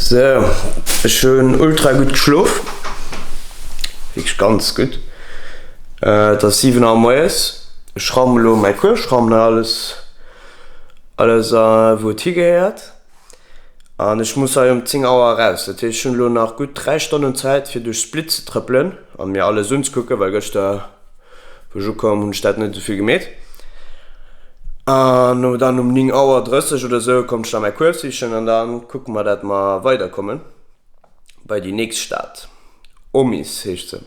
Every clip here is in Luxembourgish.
Sou, ech hunn ultra gutt geschlof, wierklech ganz gutt. Et ass 7 Auer moies, ech raumen elo mäi Kuerf, ech raumen hei alles, alles a wou et higehéiert an ech muss hei um 10 Auer eraus. Dat heescht, ech hunn elo nach gutt 3 Stonnen Zäit fir duerch Split ze trëppelen an mir alles unzekucken, well gëschter Wou ech ukoum hunn ech dat net esou vill gemeet. An dann um 9 Auer 30 oder esou konnt ech da mäi Kuerf sichen an da kucke mer dat mer weider kommen bei déi nächst Stad. Omis heescht se.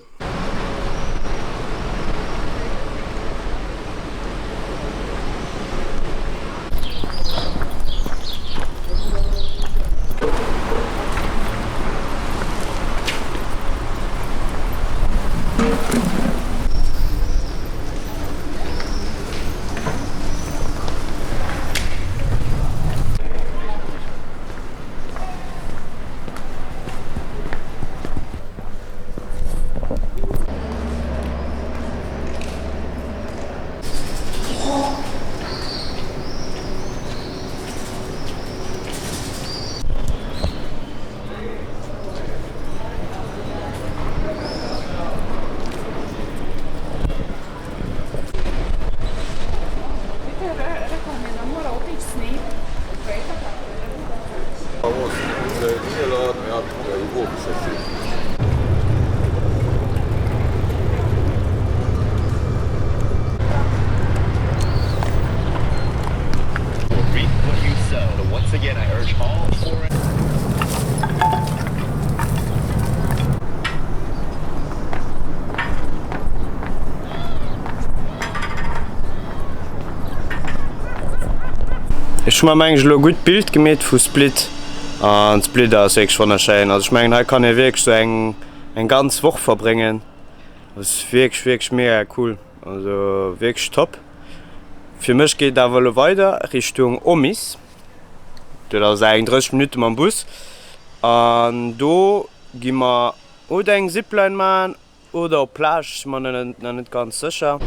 Ech hu mer mengen ech elo e gutt Bild gemeet vu Split an Split ass wierklech wonnerschéin. Also ech mengen hei kann ee wierklech sou eng eng ganz Woch verbréngen. Ass wierklech wierklech mega cool, also wierklech top. Fir mech geet et awer elo weider Richtung Omis. Dat ass eng 30 Minutte mam Bus an do gi mer oder eng Zipline maachen oder op d'Plage, ech si mer nach net ganz sécher.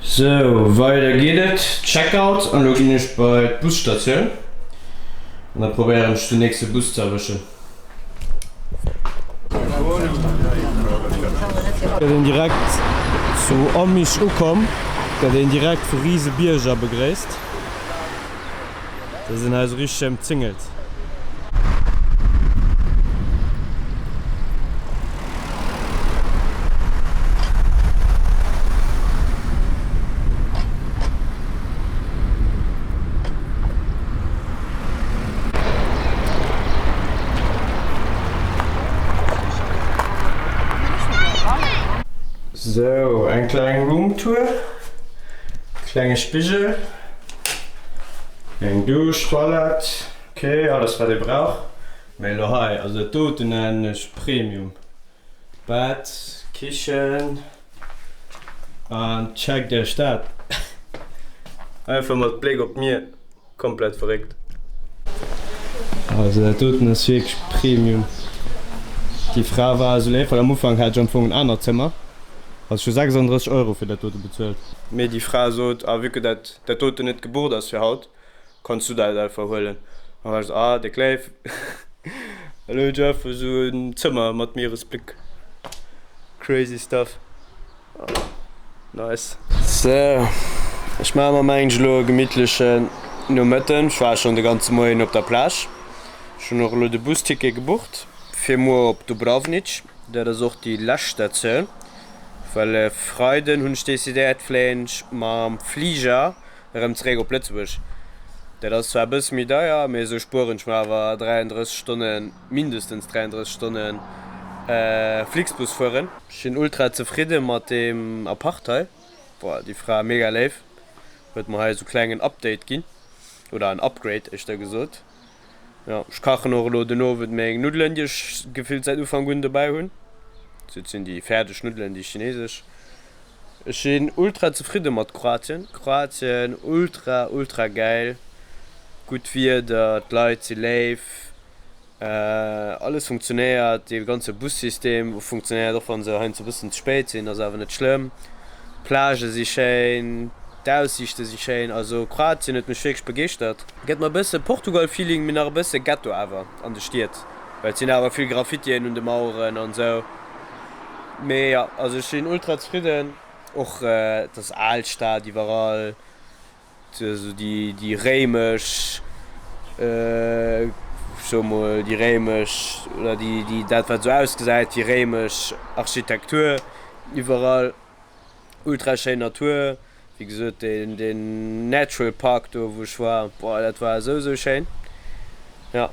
Sou, weider geet et, Checkout an elo ginn ech bei d'Busstatioun an da probéieren ech den nächste Bus ze erwëschen. Gëtt een direkt zu Omis ukomm, gëtt een direkt vu rise Bierger begréisst. Da sinn hei esou richteg emzingelt. Sou, eng kleng Roomtour, klenge Spigel, eng Dusch, Toilette, ok, alles wat ee brauch. Mee elo hei, also dat doten nennen ech Premium. Bett, Kichen an checkt iech dat, einfach mat Bléck op d'Mier. Komplett verréckt. Also dat doten ass wierklech Premium. Déi Fra war esou léif, well am Ufank hat ech am Fong en anert Zëmmer. Also ech hu 36 Euro fir dat dote bezuelt. Mee déi Fra sot, ah vue que dat dat doten net gebucht ass fir haut, kanns du dat einfach huelen. An war ech esou, ah déck léif. Elo hunn ech einfach esou en Zëmmer mat Mieresbléck. Crazy stuff. Nice. Sou, ech maache mer mengen ech elo e gemittlechen Nomëtten. Ech war schonn de ganze Moien op der Plage. Ech hunn och elo de Busticket gebucht fir muer op Dubrovnik. Dat ass och déi lescht Statioun, well e Freiden hunn ech decidéiert, fléien ech mam Fliger erëm zeréck op Lëtzebuerg. Dat ass zwar e bësse méi deier, mee esou spueren ech mer awer 33 Stonnen, mindestens 33 Stonnen Flixbus fueren. Ech sinn ultra zefridde mat deem Apart hei. Boah, déi Fra mega léif, huet mer hei esou klengen Update ginn, oder en Upgrade éischter gesot. Jo, ech kachen och elo den Owend meng Nuddelen, déi ech gefillt säit Ufank un dobäi hunn. Dat sinn déi fäerdeg Nuddelen, déi chinesesch. Ech sinn ultra zefridde mat Kroatien. Kroatien ultra ultra gäil. Gutt Wieder, d'Leit si léif, alles funktionéiert, dee ganze Bussystem funktionéiert, och wa se heiansdo e bëssen ze spéit sinn, ass awer net schlëmm. D'Plagë si schéin, d'Aussiichte si schéin, also Kroatien huet mech wierklech begeeschtert. Gëtt mer e bësse Portugal-Feeling, mee nach e bësse Ghetto awer an de Stied, well et sinn awer vill Graffitien un de Maueren an esou. Mee jo, also ech sinn ultra zefridden, och et ass Alstad iwwerall. Esou déi déi réimesch, ech soe mol déi réimesch oder déi déi dat wat esou ausgesäit wéi réimesch Architektur iwwerall, ultra schéin Natur, wéi gesot deen deen Natural Park do wou ech war, boah dat war esou esou schéin, jo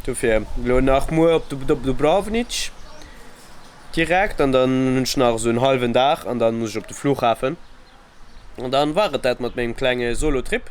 dofir elo nach muer op Dubrovnik direkt an dann hunn ech nach esou en hallwen Dag an dann muss ech op de Flughafen. An dann war et dat mat mengem klenge Solo Trip.